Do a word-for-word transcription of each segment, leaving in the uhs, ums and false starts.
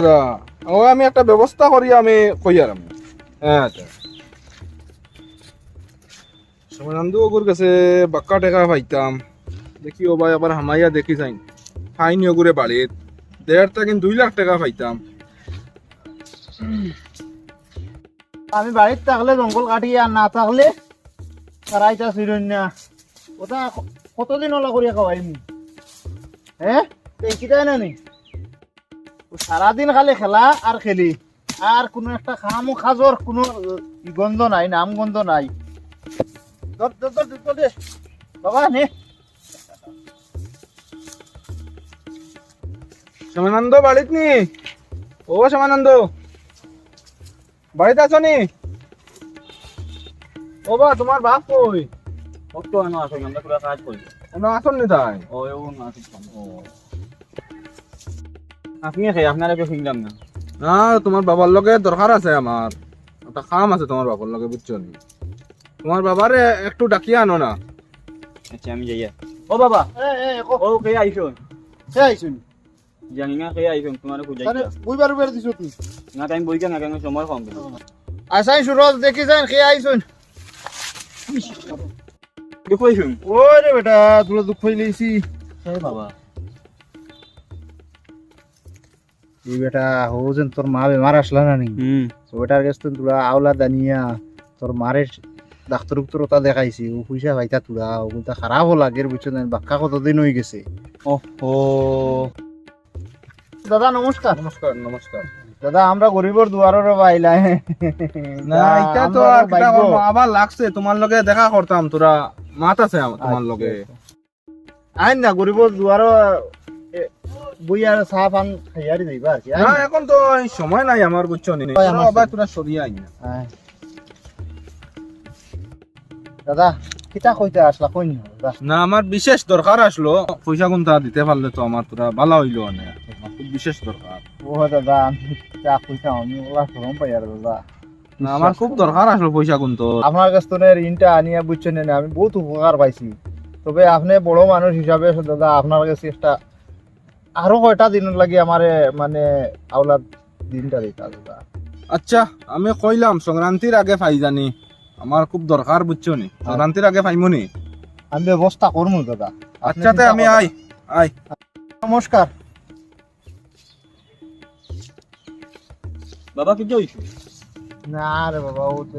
দাদা, ও আমি একটা ব্যবস্থা করি, আমি কইয়ার আমি। হ্যাঁ, আচ্ছা। সোমানন্দ ওগুর গেছে বাক্কা টেকা পাইতাম। দেখি ও ভাই আবার হামাইয়া দেখি যাইন। ফাইন ওগুরে বাড়িত। দেড় থাকি দুই লাখ টেকা পাইতাম। আমি বাড়িত থাকলে জঙ্গল কাটি আর না থাকলে তারাইতা ছিলইন না। ওটা ক-, কতদিন ওলা করিয়া খাওয়াইমু? হ্যাঁ? তো এই কিতাই না নি? ও সারাদিন খালি খেলা আর খেলি। আর কোনো একটা কাম কাজর কোনো গন্ধ নাই, নাম গন্ধ নাই। ধর, ধর, ধর, ধর, ধর, দে। বাবা, নে। শ্যামানন্দ বাড়িত নি? ও শ্যামানন্দ, বাড়িত আছো নি? ও বা, তোমার বাপ কই? ও তো এনো আছে, আমরা পুরা কাজ করি। এনো আছইন নি তাই? ও, এও না আছে। ও। আপনি কে? আপনারে কেউ চিনলাম না। না, তোমার বাবার লগে দরকার আছে আমার। একটা কাম আছে তোমার বাবার লগে, বুঝছো নি? তোমার বাবারে একটু ডাকিয়া আনো না। আচ্ছা, আমি যাইয়া। ও বাবা, এ, এ, কো- ও, কে আইছইন? কে আইছইন? জানি না কে আইছইন, তোমারে খুঁজাই তাহলে দিয়া। বইবার উবার দিছো তুই? না, টাইম বইকে না, কেন সময় কম দিল। আসাই সুরজ, দেখি যাইন কে আইছইন। দেখো আইছইন। ওই রে বেটা, তোরা দুঃখ হইলেছি। হে বাবা। এই বেটা, হো যেন তোর মা বেমার আসলা না নি? হুম। ও বেটার গেছ তো তোরা আওলা দানিয়া, তোর মারে ডাক্তর উক্তর ওটা দেখাইছি, ও পয়সা পাইতা তোরা, ও কিন্তু খারাপও লাগে, বুঝছো না, বাক্কা কতদিন হয়ে গেছে। ওহো। দাদা, নমস্কার। নমস্কার, নমস্কার। দাদা, আমরা গরিবর দুয়ারর বাইলা। না, ইটা তো আমরা আর কিতা ভাগ্য। করবো, আবার লাগছে, তোমার লগে দেখা করতাম, তোরা মাত আছে আম-, তোমার আচ্ছা, লগে। আচ্ছা। আইন না, গরিবর দুয়ারো, এ, বইয়ার চা পান খাইয়ারি যাইবা আর কি, আইন না, না। এখন তো এই সময় নাই আমার, বুঝছো নি? ওই আমার তোরা আবার সময়। তোরা সরিয়া আইন না। হ্যাঁ। দাদা, কিতা কইতে আসলা, কই নি, দাদা? না, আমার বিশেষ দরকার আসলো, পয়সা কুন্তা দিতে পারলে তো আমার তোরা ভালা হইলো অনে। আমার খুব বিশেষ দরকার। ও দাদা, আমি কিতা কইতাম, আমি ওলা শরম পাই আর দাদা। না, আমার খুব দরকার আসলো পয়সা কুন্তা। আপনার কাছ থেকে ঋণটা আনিয়া, বুঝছেন না, আমি বহুত উপকার পাইছি। তবে আপনি বড় মানুষ হিসাবে দাদা, আপনার কাছে একটা আরো কয়টা দিন লাগি আমারে, মানে, আওলাদ দিনটা দিতা দাদা। আচ্ছা, আমি কইলাম সংক্রান্তির আগে পাই জানি, আমার খুব দরকার, বুঝছো নি? হ্যাঁ। সংক্রান্তির আগে পাইমু নি? আমি ব্যবস্থা করমু দাদা। আপনি আচ্ছা, তে চিন্তা আমি করবেন আই, না। আই। নমস্কার। বাবা, কিতা অইছে? না রে বাবা, ও যে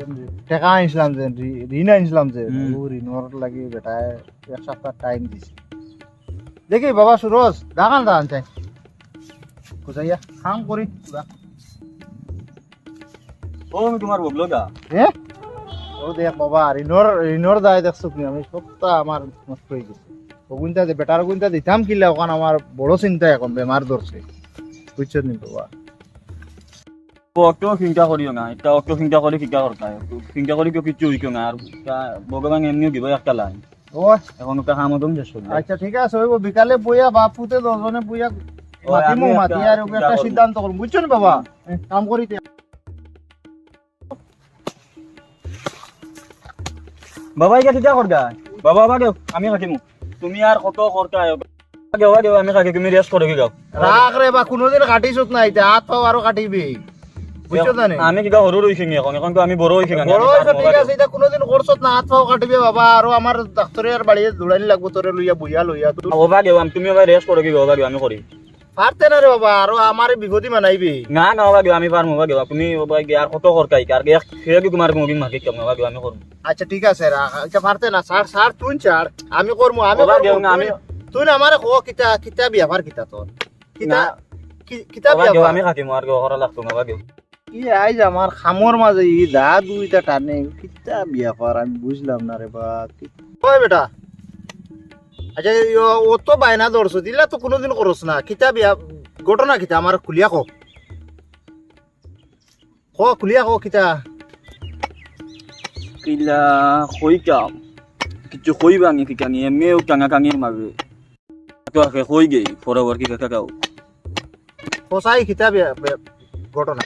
টেকা আনছিলাম যে, ঋ-, ঋণ আনছিলাম যে, হুম। ও ঋণর লাগি বেটায় এক সপ্তাহ টাইম দিছে। দেখি বাবা সুরজ, দাঁড়ান, দাঁড়ান চাই। কোথায় কাম করি পুরা। ও, আমি তোমার বগলো দা। হ্যাঁ? ও দেখ বাবা, ঋণর, ঋণর দায় দেখছো তুমি, আমি সবটা আমার নষ্ট হয়ে গেছে। ওগুনটা যে বেটার ওগুনটা দিতাম কিলা, ওখান আমার বড় চিন্তা এখন, বেমার ধরছে। বুঝছো নি বাবা? ও, অত চিন্তা করিও না, এটা অত চিন্তা করি কিতা করতায়? চিন্তা করি কেউ কিচ্ছু হইতো না, আর তা ভগবান এমনিও দিব একটা লাইন। ও। এখন একটা কাম হতো শেষ করি। আচ্ছা, ঠিক আছে, হইব। বিকালে বইয়া বাপ পুতে দশজনে বইয়া ও, মাতিমু, আমি একটা মাতি আর ওকে চিন্তা একটা করবো। সিদ্ধান্ত করবো, বুঝছো নি বাবা? কাম করিতে। বাবা, ইটা কিতা করতায়? বাবা, বাবা, দেও, আমি কাটিমু। তুমি আর কত করতায়? দেও, দেও, আমি কাটি, তুমি rest করো কি যাও। রাখ রে বা, কোনোদিন কাটিছত না, ইটা হাত পাও আরো কাটিবে। বুঝছো না নি? আমি কিতা হুরু রইছি নি এখন? এখন তো আমি বড় হইছি না, বড় আমি হইছো, পারবো ঠিক না। আছে, ইটা কোনোদিন করছত না, হাত পাও কাটিবে বাবা, আরো আমার ডাক্তরে আর বাড়িয়ে দৌড়ানি লাগবো তোরে লইয়া, বইয়া লইয়া। তুই ও বা দেও, আমি, তুমি আবার rest করো কি যাও, বা দেও, আমি করি। পারতে না রে বাবা, আরো আমারে বিপদী বানাইবে। না, না, বাবা, আমি পারমু, বাবা, তুমি, বাবা, আর কত করতায়, আর এক খেয়ে কি তোমার কোনোদিন মাকে কেমন, বাবা, আমি করমু। আচ্ছা, ঠিক আছে, রা-, আচ্ছা, পারতে না, স্যার, স্যার, তুই স্যার, আমি করমু, আমি বাবা, করমু, দেও না, তুই, আমি তুই না আমারে কো, কিতা, কিতা ব্যাপার, কিতা তোর? কিতা, না। কি-, কিতা বাবা, দেও, ব্যাপার? আমি খাটিমু, আর কেউ করা লাগতো না, বাবা, দেও। ই আইজ আমার খামর মাঝে ই দা দুইটা টানে, কিতা ব্যাপার আমি বুঝলাম না রে বা। কি-, ওই বেটা, আচ্ছা, ই ও, ও তো বায়না ধরছো, দিলা তো কোনোদিন করস না, কিতা বিয়া, ঘটনা কিতা আমার খুলিয়া কো। কো, খুলিয়া কো কিতা? কিলা কইতাম, কিছু কইবা নি কিতা নি, এমনিও টানা টানির মাঝে। তো আগে কই গেই, বরাবর কি কথা কও? কসাই কিতা বে-, বে-, ঘটনা?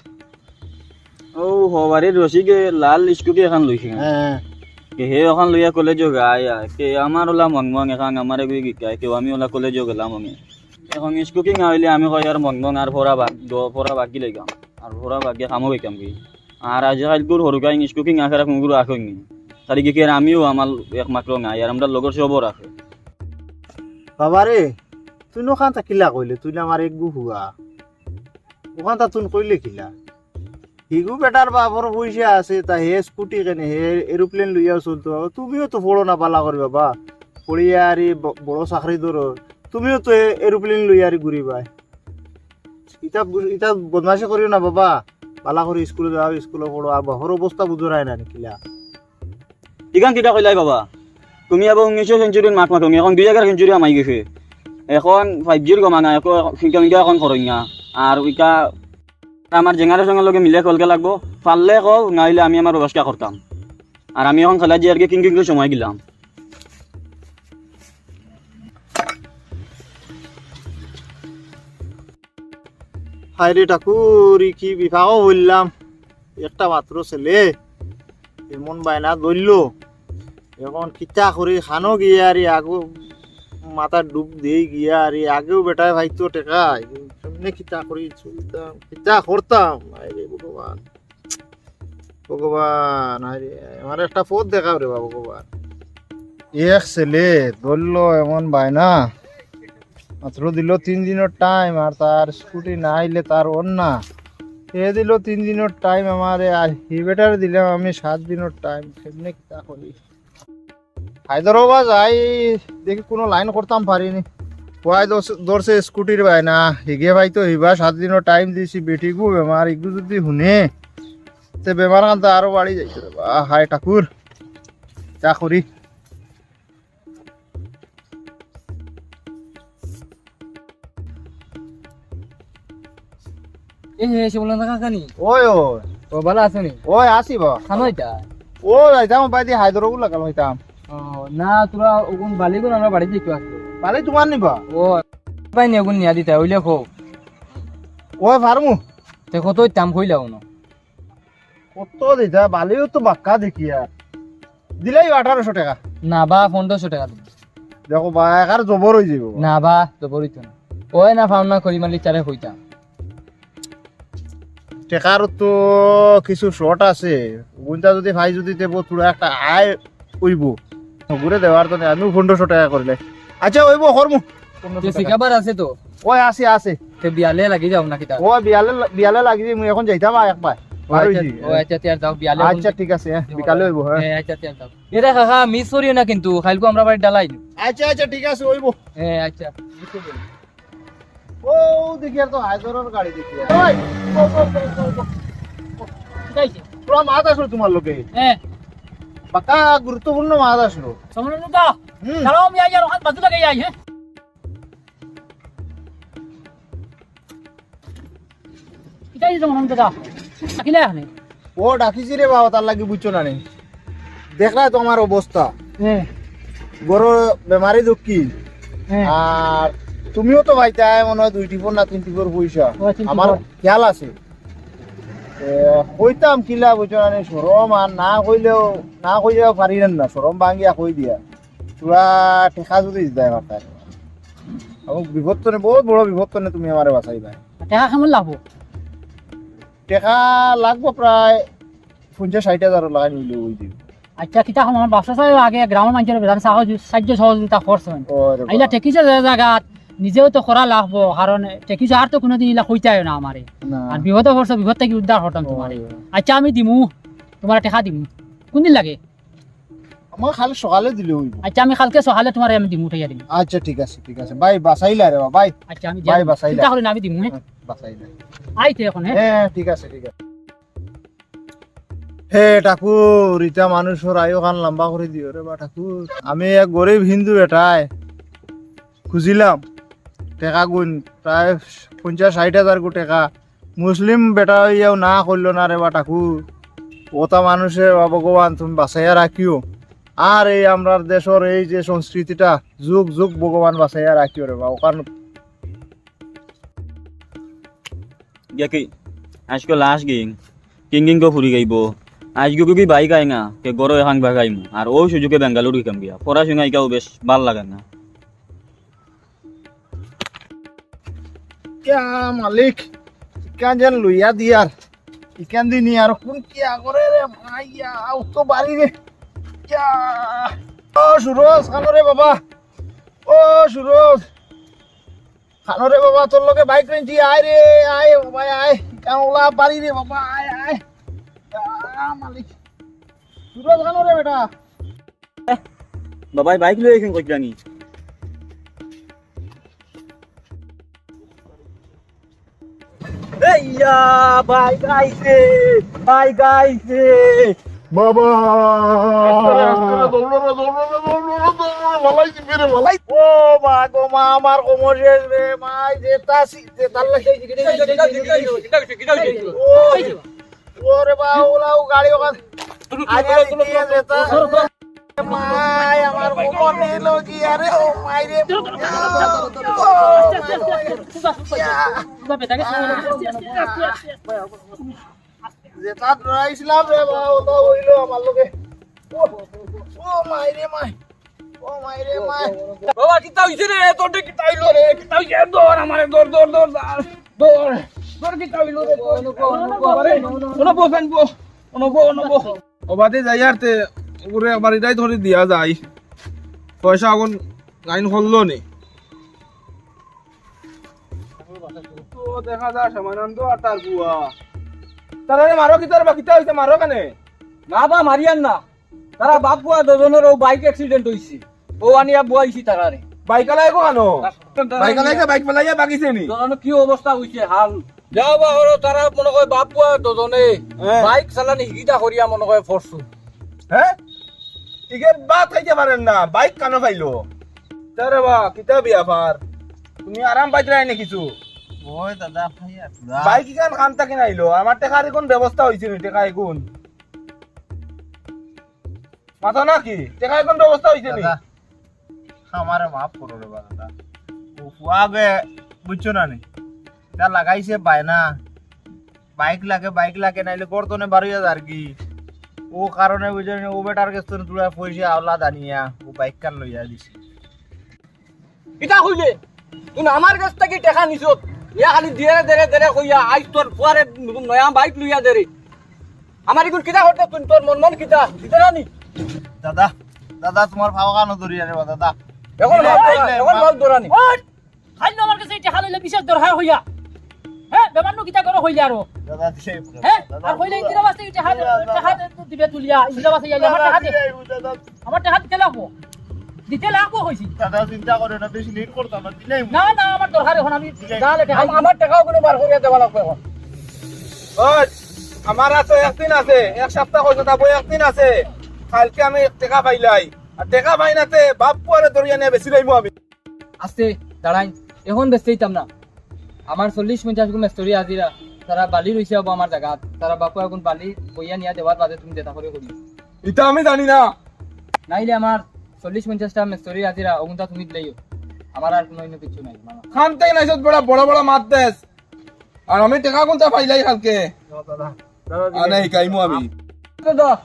ও, হবারে রসিকে লাল স্কুটি এখান লইছে। হ্যাঁ, হ্যাঁ। কে হে ওখান লইয়া কলেজও গায়, আয়। কে আমার ওলা মং মং এখান আমারে গুই গিকায়, কেউ আমি ওলা কলেজও গেলাম আমি। এখন ইংলিশ কুকিং আইলে আমি কই আর মন মন আর ফোরা বাগ, দ-, ফোরা বাগ গিলাইগাম। আর ফোরা বাগ গিয়া কামো গেকাম কি। আর আজ কাইলকুর হরুকা ইংলিশ কুকিং আখেরা কুঙগুরু আখইনি। তারি কি আর আমিও আমার একমাত্র নাই, আর আমরা লগর সবর আছে। বাবা রে, তুই নখান তা কিলা কইলে, তুই না আমার এক গুহুয়া। ওখান তা তুই কইলে কিলা? হিগু বেটার বাপর পয়সা আছে, তা হে স্কুটি কেনে, হে এরোপ্লেন লইয়াও চলতো। তুমিও তো পড়ো না বালা করি বাবা, পড়িয়া আর ই ব-, বড় চাকরি ধরো, তুমিও তো এ-, এরোপ্লেন লইয়া আর ঘুরিবায়। ইতা বু-, ইতা বদমাশি করিও না বাবা, বালা করি স্কুলো যাও, স্কুলো পড়ো, আর বাপর অবস্থা বুঝো রায় না নিকিলা। ইখান কিতা কইলাই বাবা? তুমি আবার উনিশশো সেঞ্চুরির মাত মাতো, এখন দুই হাজার সেঞ্চুরি হামাই গেছে। এখন ফাইভ জির গমানা, এখন ফিঙ্কা ফিঙ্কা এখন করইন না। আর ওইটা আমার জেনারেশনের লগে মিলে চলতে লাগবো। পারলে কও, নাইলে আমি আমার ব্যবস্থা করতাম। আর আমি এখন খেলা যে আর কি কিং কিং করে সময় গেলাম। হায় রে ঠাকুর, ই কি বিপাকো বললাম, একটা মাত্র ছেলে এমন বায়না ধরলো, এখন কিতা করি খানো গিয়া আর আগু মাথা ডুব দিয়ে গিয়া আর আগেও বেটায় ভাইতো টেকা, এমনি কিতা করি চলতাম, কিতা করতাম, হায় রে ভগবান। ভগবান, আরে, আমার একটা পথ দেখাও রে বা ভগবান। এক ছেলে ধরলো এমন বায়না, মাত্র দিল তিন দিনের টাইম, আর তার স্কুটি না আইলে তার অর না। এ দিল তিন দিনের টাইম আমারে, আর হি বেটারে দিলাম আমি সাত দিনের টাইম। কেমনে কিতা করি? হায়দরাবাদ যাই, দেখি কোনো লাইন করতাম পারিনি। ওয়াই ধরছে, ধরছে স্কুটির বায়না, হিগে ভাইতো হিবা সাত দিনও টাইম দিছি, বেটিগু বেমার, ইগু যদি হুনে, তে বেমার খান তো আরো বাড়ি যাইতো রে বা। হায় ঠাকুর, চা করি। এ হে, সে বললাম না কাকানি। ওই, ওই। ও, ভালা আছো নি? ওই, আছি বা। খানো এটা? ও, যাইতাম, বাইদি হায়দরগু লাগাল হইতাম। ও, না, তোরা ওগুন বালিগুন আমরা বাড়িত দেখতে আসবো। বালি তোমার নিবা? ও, ভাই নিয়ে ওগুন নিয়া দিতা, ওইলে খো। ওই, ফার্মু। তে কত দাম কইলা উনো? কত দিতা? বালিও তো বাক্কা দেখি আর। দিলাই আঠারোশো টাকা। না বা, পনেরোশো টাকা দিন। দেখো বা, এক আর জবর হয়ে যাইব। না বা, জবর হইতো না। ওই না, ফাউন্না করি মালি চারে কইতাম। টেকার তো কিছু শর্ট আছে, ওগুনটা যদি ভাই যদি দেবো, তোরা একটা আয় অইব। ঘুরে দেওয়ার তো নেই, আমিও পনেরোশো টাকা করিলে। আচ্ছা, অইব, করমু। পনেরোশো তে টাকা। সিকাবার আছে তো? ওই আছে, আছে। তে বিয়ালে লাগি যাও না কিতা? ও বিয়ালে লা-, বিয়ালে লাগি যাই, মুই এখন যাইতাম আর একবার। ও বার আচ্ছা, হইছি। ও আচ্ছা, তে আর যাও, বিয়ালে আচ্ছা, এখন ঠিক আছে, হ্যাঁ, বিকালে অইব, হ্যাঁ। হ্যাঁ, আচ্ছা, তে আর যাও। এ রে কাকা, মিস করিও না কিন্তু, কাইলকু আমরা বাড়ি ডালাই। আচ্ছা, আচ্ছা, ঠিক আছে, অইব। হ্যাঁ, আচ্ছা। ও, দেখি আর তো হায়দরর গাড়ি দেখি। ওই, ও, ও, ও, ও, ও। ঠিক আছে। পুরা মাত আসলো তোমার লগে। হ্যাঁ। বাক্কা গুরুত্বপূর্ণ মাত আসলো। সময় তো। হুম। দাঁড়াও, আমি আই আর ওখান বাজু লাগে আই, হ্যাঁ। কিতা দিছো মনে দাদা? ডাকিলে এখানে? ও ডাকিছি রে বাবা, তার লাগি বুঝছো না নি? দেখলা তো আমার অবস্থা। হ্যাঁ। গরু বেমারি দুঃখী। হ্যাঁ। আর তুমিও তো পাইতায় মনে হয় দুই টিপর না তিন টিপর পয়সা। ও, তিন টিপর। আমার খেয়াল আছে। এ, কইতাম কিলা বুঝছো না নি? শরম আর না কইলেও, না কইলেও পারি না, শরম ভাঙ্গিয়া কই দিয়া। তোরা টেকা যদি দিতায় পারতায়। আমার বিপদ তো নে, বহুত বড় বিপদ তো নে, তুমি আমারে বাঁচাইবায়। টেকা কেমন লাগবো? টেকা লাগবো প্রায় পঞ্চাশ ষাইট হাজার লাগাই নিলে ওই দিন। আচ্ছা, কিতা কম, আমার বাপসা সাহেব আগে গ্রামের মানুষের বেতন সাহায্য, সাহায্য সহযোগিতা করছেন। ও রে আইলা বাবা। টেকিছে যে জায়গা, নিজেও তো করা লাগবো, কারণ টেকিছে আর তো কোনোদিন ইলা কইতায় না আমারে। না। আর বিপদে পড়ছো, বিপদ থাকি উদ্ধার করতাম ও তোমারে। রে। আচ্ছা, আমি দিমু, তোমার টেকা দিমু। কোন দিন লাগে? আমার কাল সকালে দিলে হইব। আচ্ছা, আমি কালকে সকালে তোমারে আমি দিমু, উঠাইয়া দিমু। আচ্ছা, ঠিক আছে, ঠিক আছে। ভাই, বাঁচাইলা রে বাবা, ভাই। আচ্ছা, আমি ভাই, যাই। বাঁচাইলা। চিন্তা করি না, আমি দিমু, হ্যাঁ? হ্যাঁ, বাঁচাইলা। আইতে এখন, হ্যাঁ? হ্যাঁ, ঠিক আছে, ঠিক আছে। হে ঠাকুর, ইতা মানুষর আয়ু খান লম্বা করি দিও রে বা ঠাকুর। আমি এক গরিব হিন্দু বেটায় খুঁজিলাম টেকা গুন, প্রায় পঞ্চাশ ষাইট হাজার গু টেকা। মুসলিম বেটা হইয়াও না করলো না রে বা ঠাকুর। ওতা মানুষে বা ভগবান তুমি বাঁচাইয়া রাখিও। আর এই আমরার দেশর এই যে সংস্কৃতিটা যুগ যুগ ভগবান বাঁচাইয়া রাখিও রে বা। ওখান গিয়া কি? আজকে লাশ গিং। কিং কিং কো ফুরি গাইবো। আজকে কি বাইক আয় না, কে গরো এখান বাগাইমু। আর ও সুযোগে বেঙ্গালুরু গিকাম গিয়া। পড়াশোনা ইকাও বেশ ভালা লাগে না। ইয়া মালিক, ইখান যেন লইয়া দিয়ার, ইখান দি নিয়ার কুন কিয়া করে রে মাইয়া, আউ তো বাড়ি রে। ইয়া, ও সুরজ, খানো রে বাবা, ও সুরজ, খানো রে বাবা, তোর লগে বাইক রেঞ্জি, আয় রে, আয় বাবা, আয়, ইখান ওলা বাড়ি রে বাবা, আয়, আয়। ইয়া মালিক, সুরজ, খানো রে বেটা। বাবাই বাইক লই আইছইন কইরানি। এই ইয়া, বাইক আইছে, বাইক আইছে। বাবা! আস্তে রে, আস্তে রে, দৌড় রে, দৌড় রে, দৌড় রে, দৌড় রে, ফালাই দিবি রে, ফালাই। ও মা গো মা, আমার কোমর শেষ রে, মাই যেতা সি-, যেতার লাগি। ও, ওরে বা, ওলাও গাড়ি ওখান। আগে দিয়ে যেতা। মাই, আমার কোমর নিল কি? আরে, ও মাই রে। ইয়া। যেতা ডরাইছিলাম রে বা, ওতা অইলো আমার লগে। ও, ও মাই রে মাই, ও মাই রে মাই। বাবা, কিতা অইছে রে? তোর কিতা অইলো রে? কিতা অইছে? ধর আমারে, ধর, ধর, ধর, ধর। ধর, ধর, কিতা অইলো রে? ধর, ধর, ধর, ধর, ধর, ধর, ধর, ধর। অনো বও, অনো বও। অবাদি যাইয়ার তে, ওরে বাড়িটাই ধরি দিয়া যাই। পয়সা অখন লাইন করলো নি। তো দেখা যায় শ্যামানন্দ আর তার বুয়া। তারারে মারো কিতার বা, কিতা অইছে, মারো কেনে? না বা, মারিয়ার না। তারা বাপ বুয়া দুইজনর অউ বাইক accident অইছে। অউ আনিয়া বওয়াইছি তারারে। বাইক আলায় কো আনো? বাইক আলায় বাইক ফালাইয়া বাগিছে নি? দুইজনর কি অবস্থা অইছে হাল? যাও বা, ওরা তারা মনো কয় বাপ বুয়া দুইজনে হ্যাঁ। বাইক চালানি হিকিতা করিয়া মনো কয় ফরছু। হ্যাঁ? টিকেট বা খাইতে পারের না, বাইক কানো পাইলো? তারে বা, কিতা ব্যাপার? তুমি আরাম পাইতরায় নি কিছু? ওই দাদা, খাইয়া পুরা। বাইক ইখান কান থাকি আইলো? আমার টেকার ইখান ব্যবস্থা অইছে নি, টেকা ইখান? মাতো না কি? টেকা ইখান ব্যবস্থা অইছে নি? দাদা, আমারে মাফ করো রে বা দাদা। ও ফুয়া গে, বুঝছো না নি? ইতা লাগাইছে বায়না। বাইক লাগে, বাইক লাগে, নাইলে গর্দনে বারইয়া যারগি। অউ কারণে বুঝছো নি, অউ বেটার গেছ থনে তুড়া পয়সা আওলা দানিয়া, অউ বাইক খান লইয়া দিছি। ইতা কইলে, তুই আমার গেছ থাকি টেকা নিছত, ইয়া খালি দেরে, দেরে, দেরে কইয়া, আইজ তোর ফুয়ারে নয়া বাইক লইয়া দেরে। আমার ইগুন কিতা করতে তুই, তোর মন মন কিতা, দিতে না নি? দাদা, দাদা, তুমার পাও খানো ধরিয়া রে বা দাদা। অখন দিলে, ভাব ধরা, দিলে, অখন মা- ভাব ধরা নি। ওই, খাইল আমার গেছে টেকা লইলে বিশেষ দরকার কইয়া। হ্যাঁ, বেমার নু কিতা করো কইলে আরো। দাদা, দিলে, হ্যাঁ, দাদা, আর কইলে ইন্দিরা বাসে টেকা, দাদা, টেকা দিবে তুলিয়া, ইন্দিরা বাসে আইলে আমার টেকা দে। দিলে, দাদা। আমার টেকা দিতে লাগবো। দিতে লাগবো কইছি। দাদা, চিন্তা করো না, বেশি late করতাম না, দিলেই না, না, আমার দরকার অখন আমি দিলেই। তাহলে টেকা আম-, আমার টেকাও কুনু বার করিয়া দেওয়া লাগবো অখন। ওই, আমার আছে একদিন আছে, এক সপ্তাহ অইছে, তারপর একদিন আছে। কাইলকে আমি টেকা পাইলাই। আর টেকা পাই না তে বাপ পুয়ারে ধরিয়া নিয়া বেচিলাইমু আমি। আছে, দাঁড়াইন, অখন বেচতাম না। আমার চল্লিশ পঞ্চাশ গুণ মিস্ত্রি আজিরা, তারা বালি রইছে অবো আমার জাগাত। তারা বাপ পুয়া গুণ বালি বইয়া নিয়া দেওয়ার বাদে তুমি যেতা করি করিও। ইতা আমি জানি না। নাইলে আমার চল্লিশ পঞ্চাশটা মিস্ত্রি আজিরা, অগুনতা তুমি দিলাইও। আমার আর কুনু অইন্য কিচ্ছু নাই, মামা। খান থাকি নাইছত বড়, বড় বড় মাত দেস। আর আমি টেকা কুনতা পাইলাই কাইলকে। দাদা, দাদা, আনে হিকাইমু আমি। দাদা,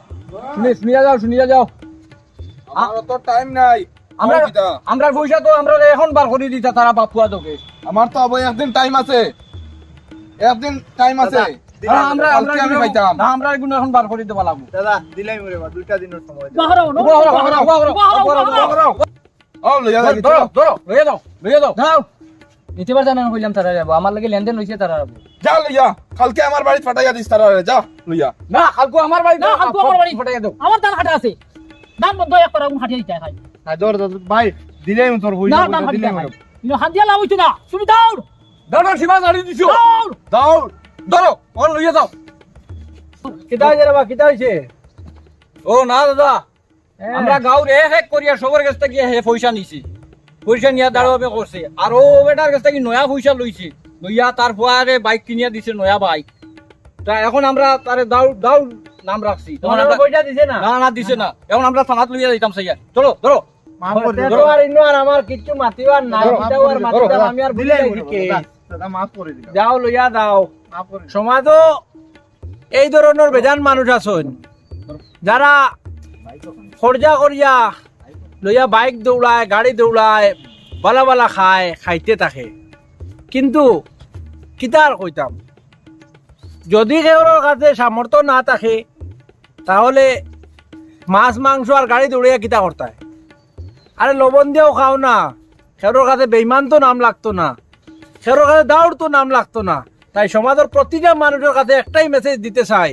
শুনি, শুনিয়া যাও, শুনিয়া যাও। আমার অত time নাই। আমরা, কও কিতা? আমরা পয়সা তো আমরা অখন বার করি দিতা তারা বাপ পুয়া তোকে। আমার তো অবো একদিন time আছে, একদিন time আছে। দাদা, না, আমরা, কালকে আমরা আমি এগুলো, পাইতাম। না, আমরা এগুলো অখন বার করি দেওয়া লাগবো। দাদা, দিলাইমু রে বা, দুইটা দিনর সময় দেন। বাহারও, বাহারও, বাহারও, বাহারও, বাহারও, বাহারও, বাহারও। বাহারও। ও, লইয়া যাও, ধরো, ধরো, লইয়া যাও, লইয়া যাও। যাও। ইতিবার জানান কইলাম তারা যাইবো, আমার লগে লেনদেন অইছে তারা যাইবো। যা লইয়া, কাইলকে আমার বাড়িত পাঠাইয়া দিস তারা, যা লইয়া। না, কাইলকে আমার বাড়িত না, কাইলকে আমার বাড়িত। পাঠাইয়া দেও। আমার ধান কাটা আছে। ধান বন্ধ এক করা, উন কাটিয়া দিতে হয়। না, ধর, ধর, ভাই, দিলেই তোর হই না, যাবে, ধান কাটিয়া দিলেই হয়। হবে। কিন্তু হাত দিয়া লাভ অইতো না, তুমি দৌড়। দাও না, সীমা ছাড়ি দিছো। দৌড়। দৌড়। ধরো, ওর লইয়া যাও। কিতা অইছে রে বা, কিতা অইছে? ও না দাদা, হ্যাঁ। আমরা গাঁওর এক এক করিয়া সবর গেছ থাকি হে পয়সা নিছে। পয়সা নিয়া দাঁড়াও আমি করছে। আর ও বেটার গেছ থাকি নয়া পয়সা লইছে। লইয়া তার ফুয়ারে বাইক কিনিয়া দিছে, নয়া বাইক। তা অখন আমরা তারে দাও, দাও নাম রাখছি। তখন তোমার আমরা পয়সা দিছে না? না, না, দিছে না। অখন আমরা থানাত লইয়া যাইতাম চাইয়া। চলো, ধরো। মাফ করে ধরো। দিলাম। আর ইনো আর আমার কিচ্ছু মাতিবার নাই। ধরো, ইটাও আর মাফ করে মাতিতাম, দিলাম। আমি আর দিলাই বুঝাই মনে কি? করো, দাদা, দাদা, মাফ করে দিলাম। যাও, লইয়া যাও। মাফ করে দিলাম। সমাজও এই ধরনর বেজান মানুষ আছইন, যারা খরচা করিয়া লইয়া বাইক দৌড়ায়, গাড়ি দৌড়ায়, বালা বালা খায়, খাইতে থাকে। কিন্তু কিতা আর কইতাম, যদি কেউর কাছে সামর্থ্য না থাকে, তাহলে মাছ মাংস আর গাড়ি দৌড়াইয়া কিতা করতায়? আরে, লবণ দিয়াও খাও না, কেউর কাছে বেইমান তো নাম লাগতো না, কেউর কাছে দাউর তো নাম লাগতো না। তাই সমাজর প্রতিটা মানুষর কাছে একটাই মেসেজ দিতে চাই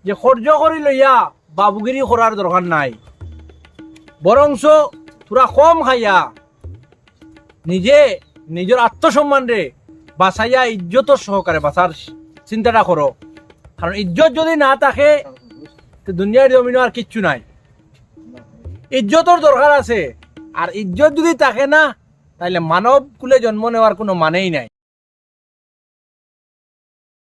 যে কর্জ করি লইয়া বাবুগিরি করার দরকার নাই, বরংস থুড়া কম খাইয়া নিজে নিজর আত্মসম্মানরে বাঁচাইয়া ইজ্জতর সহকারে বাঁচার চিন্তাটা করো। কারণ ইজ্জত যদি না থাকে, তে দুনিয়ার জমিনো আর কিচ্ছু নাই। ইজ্জতর দরকার আছে, আর ইজ্জত যদি থাকে না, তাইলে মানব কুলে জন্ম নেওয়ার কোনো মানেই নাই।